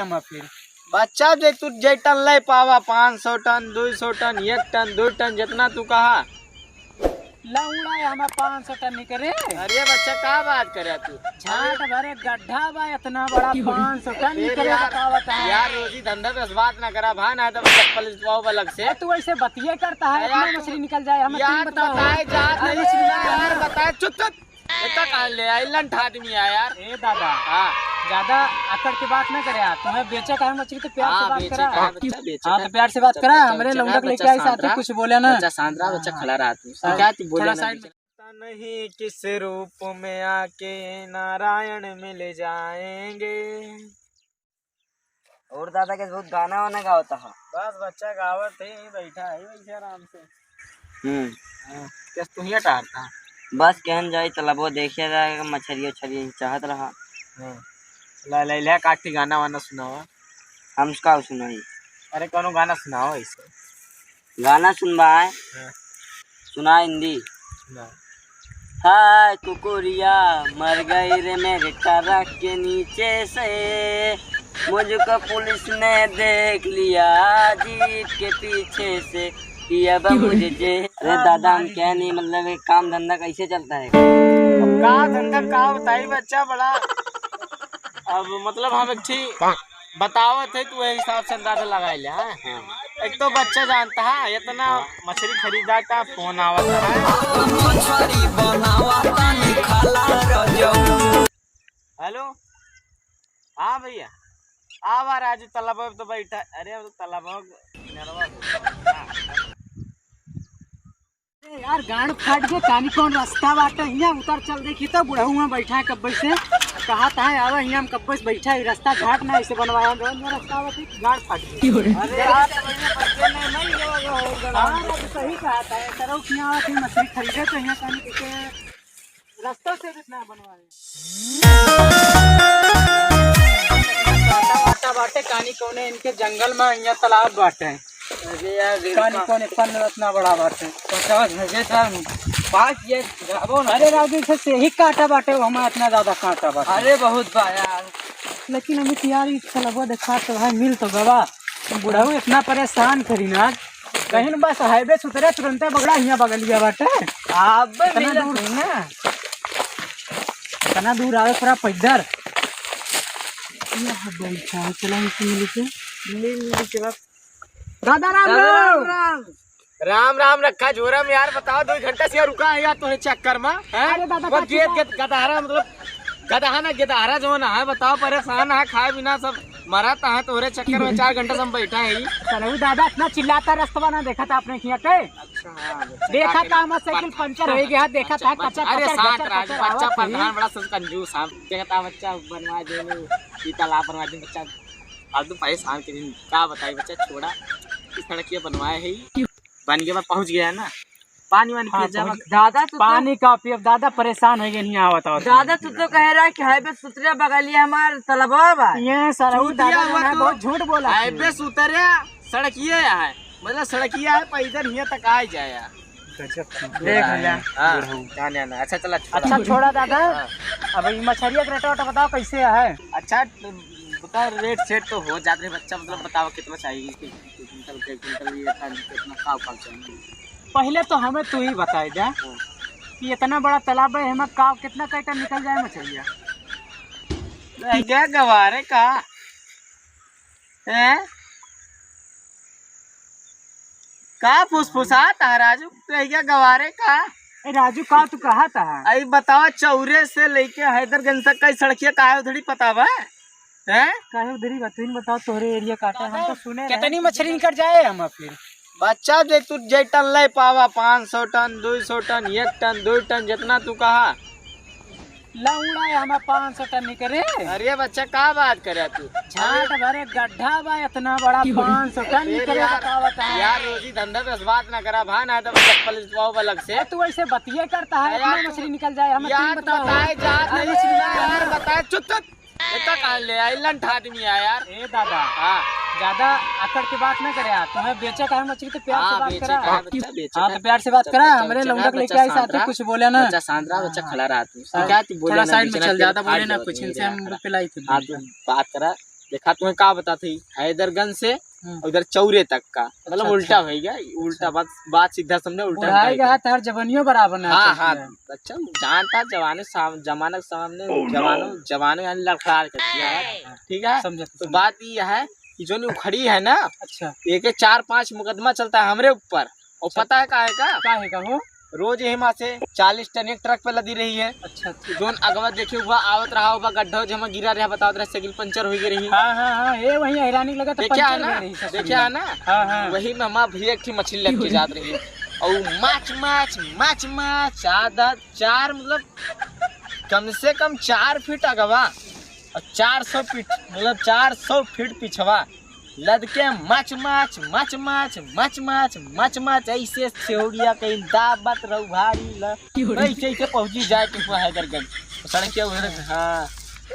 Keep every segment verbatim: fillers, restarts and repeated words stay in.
हम फिर। बच्चा, जे तू जे टन ले पावा, पाँच सौ टन, दो सौ टन, एक टन, दो टन, जितना तू कहा। ला उड़ा है हमें पाँच सौ टन नहीं करे। अरे बच्चा, का बात करे तू? झाट भरे गड्ढा बा, इतना बड़ा पाँच सौ टन नहीं फिर करे, यार, बतावत है। यार, रोजी धंधा पे बात ना करा भा, ना तो चप्पल जूतवाओ बा लग से। ए, तू ऐसे बतिये करता है, अरे इतना यार, मछली निकल जाए, हमें यार, तुम बताओ। बताए जात अरे नहीं, यार। यार, बताए, चुप, चुप। इतना कहाँ ले आई? लंठ आदमी है यार। ए दादा, हाँ। ज्यादा अकड़ के बात ना करे यार। तुम्हें बेचे का है मछली तो प्यार से हाँ, बात बेचे करा। का है बच्चा, बेचे हाँ, का तो है। प्यार से बात बच्चा, करा। बच्चा, हमरे बच्चा, लौंडा के बच्चा लेके आई शांत साथी रहा। कुछ बोले ना। बच्चा शांत रहा, बच्चा हाँ, खड़ा रहा तू। हाँ। क्या तू बोले थोड़ा ना side बच्चा। में। पता नहीं किस रूप में आके नारायण मिल जाएंगे। और दादा के बहुत गाना वाना गावता है। बस बच्चा गावत है, यहीं बैठा है वैसे आराम से। हम्म। हाँ, कैसे तू हियाँ टहरता? बस कहन जाई तलबो देखे जाए, मछरियो उछरियो चाहत रहा। हाँ। ला, ला, ला, काठी गाना वाना सुनावा। हम का सुनाई? अरे कोनो गाना सुनाओ ऐसे। गाना सुनबा है? हाँ। सुना हिंदी। सुना। हाय कुकुरिया, मर गई रे मेरे ट्रक के नीचे से, मुझको पुलिस ने देख लिया जीप के पीछे से, ये अब मुझे जे-, अरे दादा, हम क्या नहीं, मतलब, एक काम धंधा कैसे चलता है? अब का धंधा, का बताई बच्चा, बड़ा, अब मतलब हम एक ठी बतावत है, तू वही हिसाब से अंदाजा लगाई ले, हाँ? हाँ। एक तो बच्चा जानता है, इतना हाँ। मछली खरीदा था, फोन आवत है। मछली बनावा तानी खाला रजऊ। हेलो, हाँ भैया, आवा राजू, तलबवा पे तो बैठा। अरे, अब तो तलबवा किनारवा हो। हाँ। अरे यार, गांड फाट गए, कानी कौन रास्ता बाटे? हियां उतर चल, देखी तो बुढ़ऊ हुआ बैठा है कब्बे से, कहा था आवा हियां, हम कब्बे से बैठा है, रास्ता झाट ना ऐसे बनवाया, हम जौन जौन रास्ता बाटे, गांड फाट गए। अरे यार, तो भैया, बच्चे नहीं, नहीं, ये, ये, ये, हाँ, अब सही कहा था, सरऊ किया आवत ही मछली खरीदे तो हियां कानी के रास्ता से भी ना बनवाए। काटा वाटा बाटे, कानी कौने इनके जंगल में, हियां तालाब बाटे। अरे यार, कानी कौने पन इतना बड़ा बाटे। पचास भैंसे था, पाँच ये जाबो ना। अरे राजू, से, से ही काटा बाटे, वो हमें इतना ज्यादा काटा बाटे। अरे बहुत बा यार। लेकिन अमित यार, ई तलबवा देखा तो है, मिल तो गवा। बुढ़ऊ इतना परेशान करी ना, कहीं बस हाईवे से उतरे तुरंते बगड़ा हियां बगलिया बाटे। अब इतना मिलत दूर है ना। इतना दूर आवे पूरा पैदल। यह बैठा है, चला इसे मिल के। मिल, मिल के बस। दादा राम दादा राम राम। राम। राम राम रखा झोरा में यार, बताओ, दो घंटा से रुका है यार तोहरे चक्कर में, हैं? अरे दादा, वो का गेद, चिल्ला- गेद, गदहरा, मतलब, गदहा ना, गेदहरा जो ना है, बताओ, परेशान है, खाए बिना सब मरा ता है तोहरे चक्कर में, चार घंटा से हम बैठा है ही। चलो दादा, इतना चिल्लाता, रस्तवा ना देखा था अपने हियां के? अच्छा, हाँ, अच्छा, देखा का था, करी? हमार साइकिल पत-, पंचर हो गया, देखा अच्छा, था, बच्चा, कचर, अरे कचर, शांत कचर, रहा, कचर बच्चा आवत है। प्रधान बड़ा सब कंजूस है, देखा था बच्चा बनवा दे, ई तालाब बनवा दे बच्चा। अब तो परेशान के दिन का बताई बच्चा, छोड़ा, इस सड़किया बनवाए है, बन गया, पहुँच गया है ना, पानी वानी हाँ, पिए जावा। पहुँच, दादा, तू तो पानी का पियब दादा, परेशान हो गए, नहीं आवत, आवत। दादा, तू तो कह रहा है कि हाईवे सुतरे बगलिया हमार तलबवा बा। ये सरऊ चूतिया दादा हुआ जो है, तू। बहुत झूठ बोला है। हाईवे सुतरे सड़किए है, मतलब, सड़किया है, पैदल हियां तक आ जाए यार। गजब देख लिया। हाँ, बुढ़ऊ। जाने आना। अच्छा, चला, छोड़ा। अच्छा, छोड़ा दादा। हाँ। अब ई मछरिया के रेट वेट बताओ, कैसे है? अच्छा, बता, रेट सेट तो हो जात रहे बच्चा, मतलब, बताओ कितना चाहिए, कि, कि कुंटल के, कुंटल ये था, कितना, का, का चाहिए? पहले तो हमें तू ही बताई दे हाँ। कि इतना बड़ा तालाब है, हमें का, कितना कैटा निकल जाए मछरिया? रह गया गवारे का? हैं? का फुसफुसात है राजू? रह गया गवारे का? ए राजू, का तू कहा था? आई बतावा, चौरे से लेके हैदरगंज तक कई सड़किया काहे उधड़ी पता बा? हैं? काहे उधड़ी बा? तू ही बताओ, तोहरे एरिया काटे, हम तो सुने रहे। कितनी मछली निकल जाए हम फिर? बच्चा, जे तू जे टन ले पावा, पाँच सौ टन, दो सौ टन, एक टन, दो टन, जितना तू कहा। ला उड़ा है हमें पाँच सौ टन निकरे। अरे बच्चा, का बात करे तू? झाट भरे गड्ढा बा, इतना बड़ा पाँच सौ टन फिर निकरे, यार, बतावत है। यार, रोजी धंधा पे बात ना करा भा, ना तो चप्पल जूतवाओ बा लग से। ए, तू ऐसे बतिये करता है, अरे इतना यार, मछली निकल जाए, हमें यार, तुम बताओ। बताए जात अरे नहीं, यार। यार, बताए, चुप, चुप। इतना कहाँ ले आई? लंठ आदमी है यार। ए दादा, हाँ। ज्यादा अकड़ के बात ना करे यार। तुम्हें बेचे का है मछली तो प्यार से हाँ, बात बेचे करा। का है बच्चा, बेचे हाँ, का तो है। प्यार से बात बच्चा, करा। बच्चा, हमरे बच्चा, लौंडा के लेके बच्चा आई शांत साथी, रहा। कुछ बोले ना। बच्चा शांत रहा, बच्चा हाँ। खड़ा रहा तू। हाँ। क्या तू बोले थोड़ा ना, साइड में बेचना चल के जाता, बोले ना, हाँ, कुछ इनसे हम हाँ, पिलाई थी। हाँ, तू बात करा। देखा तुम्हें का बतात ही, हैदरगंज से हम्म। उधर चौरे तक का, मतलब अच्छा, उल्टा अच्छा। होइ गया, उल्टा अच्छा। बात, बात सीधा समझे, उल्टा बुढ़ाई का गया है। तोहर जवानियो बराबर ना हाँ, चलती हाँ, है। अच्छा, जानता जवाने साम-, जमाने के सामने, Oh, no! जवानो, जवानो यानी लड़खड़ा के किया है, ठीक है? समझत, तो समझत। बात ये है कि जो नी उखड़ी है ना, अच्छा। एक चार पाँच मुकदमा चलता है हमरे ऊपर, और अच्छा। पता है का है का? का है का हो? रोज यही माँ से चालीस टन एक ट्रक पे लदी रही है। अच्छा, अच्छा। जोन अगवा देखे हुआ आवत रहा, हुआ गड्ढा जहाँ गिरा रहा, बतावत रहे, साइकिल पंचर होइ गई रही। हाँ, हाँ, हाँ, ये वही हैरानी लगा तो देखा है पंचर ना? हो रही ससुरी। देखा है ना? हाँ, हाँ। वही में हमार भैया एक ठे मछली लटके जात रही। और माच, माच, माच, माच, आधा चार, मतलब, कम से कम चार फीट अगवा और चार सौ फीट, मतलब, चार सौ फीट पिछवा लदके मच मच, मच मच, मच मच, मच मच, ऐसे सेहुड़िया कहीं दाबत रहू भारी ल, ऐसे, ऐसे पहुँची जाए के हुआ हैदरगंज। सड़क के उधर, हाँ।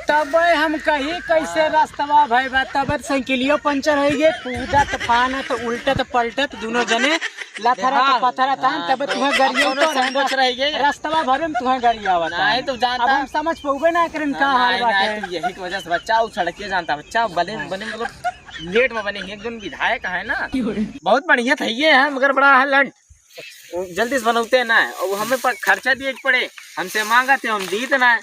तबे हम कही कैसे हाँ। रास्तवा भई बा, तबे साइकिलियो पंचर होइ गए, कूदत फानत, उल्टत पलटत, दोनों जने लथरा हाँ। के पथरा तान, हाँ। तबे तुहें अब गरियो दोनों तो संकोच रह गए। रास्तवा भरे में तुहें गरियावत नहीं है। तो जानता अब हम है। समझ पउबे ना करें का हाँ, हाल नहीं, बाटे। नहीं, तो यही की वजह से बच्चा, उ सड़के जानता बच्चा, बने, हाँ। बने मतलब लेट में बने, एक जन विधायक है ना, क्यों रे? बहुत बढ़िया था ये है, मगर बड़ा है लंड, जल्दी से बनौते ना है, और हमें पर खर्चा दिए के पड़े, हमसे मांगा थे, हम दीत ना है।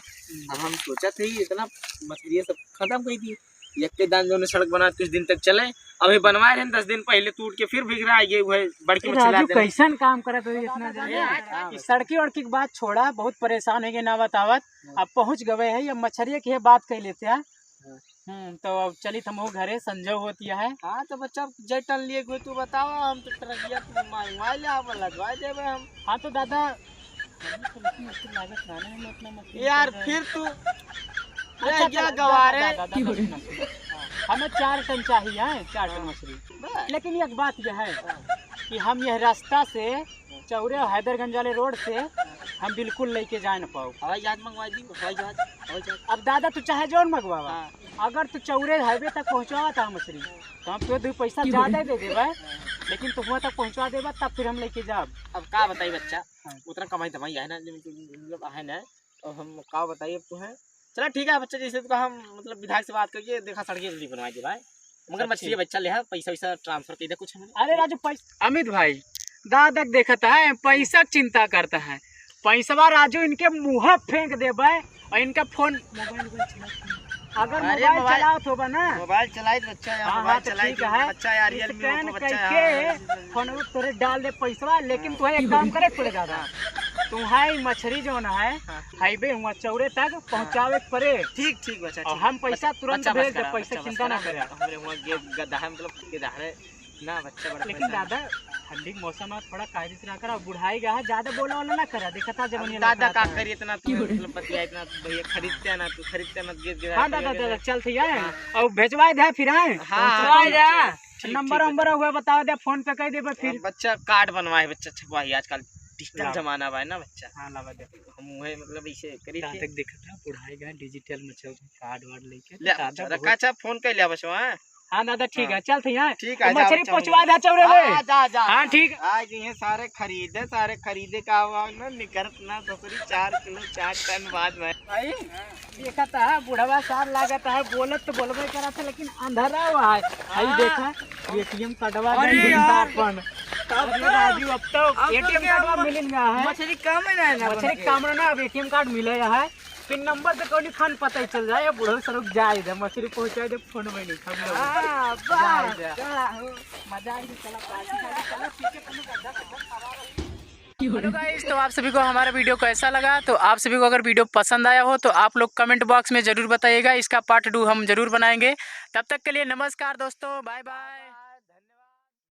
अब हम सोचा थे ये इतना मछली सब खत्म कर दी, एक के दान जो सड़क बना कुछ दिन तक चले, अभी बनवाए रहे दस दिन पहले टूट के फिर बिगड़ा ये हुए बड़की ए मछली राजू, लाते हैं। कैसन काम करत हो इतना ज्यादा? ए, हाँ। सड़की वड़की की बात छोड़ा, बहुत परेशान होइ गए ना बतावत। हाँ। अब पहुँच गए है, ये मछरिया की है बात कह लेते हैं। हाँ। हम्म, तो अब चलित हमहू घरे, संझो होत है। हाँ, तो बच्चा, जय टन लिए कोई तू बतावा, हम तो ट्रकिया तू मंगवा ले, आप लदवा देबे हम। हाँ, तो दादा, हमें तो इतनी मुश्किल लागत ना, ना, हमें इतना मुश्किल यार, कर रहा है। फिर तू अच्छा, रह गया चलो, गवारे। दादा, दादा, दादा, सुनो, सुनो। हाँ, हमें चार टन चाहिए, हैं, चार टन हाँ। मछली। बस। लेकिन एक बात यह है हाँ। कि हम यह रास्ता से चौरे और हैदरगंज वाले रोड से हम बिल्कुल लेके जा न पाओ। हवाई जहाज मंगवा दी, हवाई जहाज, हवाई जहाज। अब दादा तू चाहे जौन मंगवावा, हाँ। अगर तू चौरे हाईवे तक पहुँचवावा था मछली, तो हम तो दो पैसा ज्यादा दे देबे, लेकिन तू वहाँ तक पहुँचवा देबे तब फिर हम लेके जाब। अब का बताई बच्चा, हाँ। उतना कमाई धमाई है ना, जो मतलब है ना, अब हम का बताई अब तू है। चला ठीक है बच्चा, जैसे तो हम मतलब विधायक से बात करके देखा सड़के जल्दी बनवा दे भाई। मगर अच्छा, मछली ठीक। बच्चा ले है, पैसा वैसा ट्रांसफर कर दे कुछ हमें। अरे राजू, पैसा अमित भाई, दादा देखता है, पैसा की चिंता करता है। पैसवा राजू इनके मुँह फेंक देबे और इनका फोन, मोबाइल, मोबाइल चलाओ। अगर अरे मोबाइल मोबाइल, चलावत होबा ना, मोबाइल चलाइत बच्चा यार, हाँ, मोबाइल हाँ, तो चलाइत ठीक है। बच्चा यार, Realme, स्कैन Oppo बच्चा करके यार। फोन तोरे डाल दे पैसवा, लेकिन हाँ। तुहे एक काम करे के पड़ेगा। हाँ। तुहाई मछली जौन है, हाँ। हाईवे हुआ चौरे तक पहुँचावे के पड़े। ठीक, ठीक बच्चा, और ठीक। हम पैसा बच्चा, तुरंत बच्चा, भेज बस दे, करा, पैसा बच्चा, बस चिंता ना करा, करे। हमरे हुआ गे-, गधा है, मतलब, गधा है। ना, बच्चा बड़ा लेकिन परेशान है। दादा, ठंडी के मौसम में थोड़ा कायदे से रहा करा, बुढ़ाई गया है, ज्यादा बोला वाला ना करा, देखा था जब अब ये दादा लफड़ा का था। करी इतना तू, मतलब, बतिया इतना, भैया, खरीदते हैं ना, तू खरीदते हैं ना, गिर गिरा हाँ, के दादा, लगे दादा, रहे। चल, ठीक है। हाँ। और भेजवा दे, फिर आए। हाँ, पहुँचवा हाँ, दे। ठीक, ठीक, नंबर ठीक, वंबर बच्चा। हुआ बता दे, फोन पे कह देबे फिर। अब बच्चा, कार्ड बनवाए, बच्चा, छपवाई, आजकल डिजिटल लाओ। जमाना बा, है ना, बच्चा? हाँ, लावा दे। हम उहे, मतलब, इसे करी दादा थे। देख, देखा था, बुढ़ाई गया, डिजिटल में चल रहा, कार्ड वार्ड लेके। ले, दादा रखा बहुत अच्छा, फोन कर लिया बस वहाँ। हाँ दादा, ठीक हाँ। है, चल ठीक है। ठीक है, तो जाओ, मछली जाओ। पहुँचवा दे चौरे हाँ, में। जा, जा, हाँ, जा। ठीक। आज ये सारे खरीदे, सारे खरीदे का हुआ ना, निकरत ना ससुरी, चार किलो, चार टन बाद में। भाई, देखा था, बुढ़वा सार लागत है, बोलत तो बोलबे करा था, लेकिन अंधरा हुआ है। भाई हाँ। देखा, एटीएम कार्डवा अरे नहीं यार। अपन। तब अरे तो राजू, अब तो अब तो एटीएम क्या कार्डवा हुआ? मिलिन गया है। मछली कम है ना, ना मछली बनके। कम है ना, अब एटीएम कार्ड मिले है। पिन नंबर से कौन खान पता ही चल जाए, बुढ़ऊ सरुक जाए दे, मछली पहुँचाए दे, फोन में नहीं, सब लोग। हाँ, जाए बस, दे। चला हो, मजा आएगी, चला, पार्टी खाली, चला, पी के कोनो गड्ढा, गड्ढा खराब है। Hello guys, तो आप सभी को हमारा वीडियो कैसा लगा? तो आप सभी को अगर वीडियो पसंद आया हो तो आप लोग कमेंट बॉक्स में ज़रूर बताइएगा, इसका पार्ट टू हम ज़रूर बनाएंगे। तब तक के लिए नमस्कार दोस्तों, बाय बाय।